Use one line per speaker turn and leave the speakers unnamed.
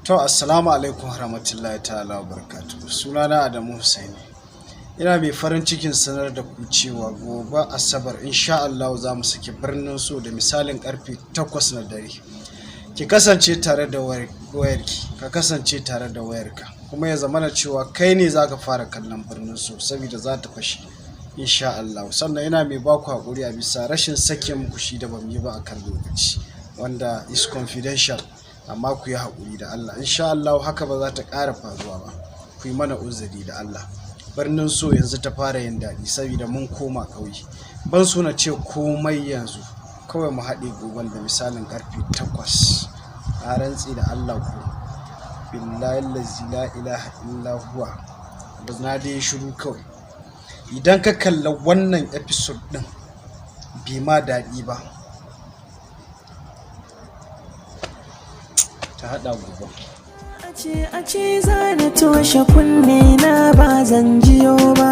To, assalamu alaikum warahmatullahi ta'ala wa barakatuhu. Sunana Adamu Hussaini. Ina mai farin cikin sanar da ku cewa gobe Asabar, insha Allah, za mu saki Birnin So da misalin karfe 8 na dare. Ki kasance tare da wayarki, ka kasance tare da wayarka, kuma ya zamana cewa kai ne za ka fara kallon Birnin So, saboda za ta fashe, insha Allah. Sannan ina mai baku haƙuri a bisa rashin sake muku shi da bamu yi ba a kan lokaci, wanda is confidential, amma ku yi haƙuri da Allah. Insha Allah haka ba za ta ƙara faruwa ba. Ku yi mana uzuri da Allah. Birnin So yanzu ta fara yin daɗi saboda mun koma ƙauye. Ban so na ce komai yanzu, kawai mu haɗe goben da misalin karfe 8. Na rantse da Allah ku, billahi allazi la ilaha illa huwa, ba na dai shiru kawai. Idan ka kalla wannan episode ɗin bai ma daɗi ba, ta haɗa gobe.
Ace ace za na toshe kunne na, ba zan jiyo ba.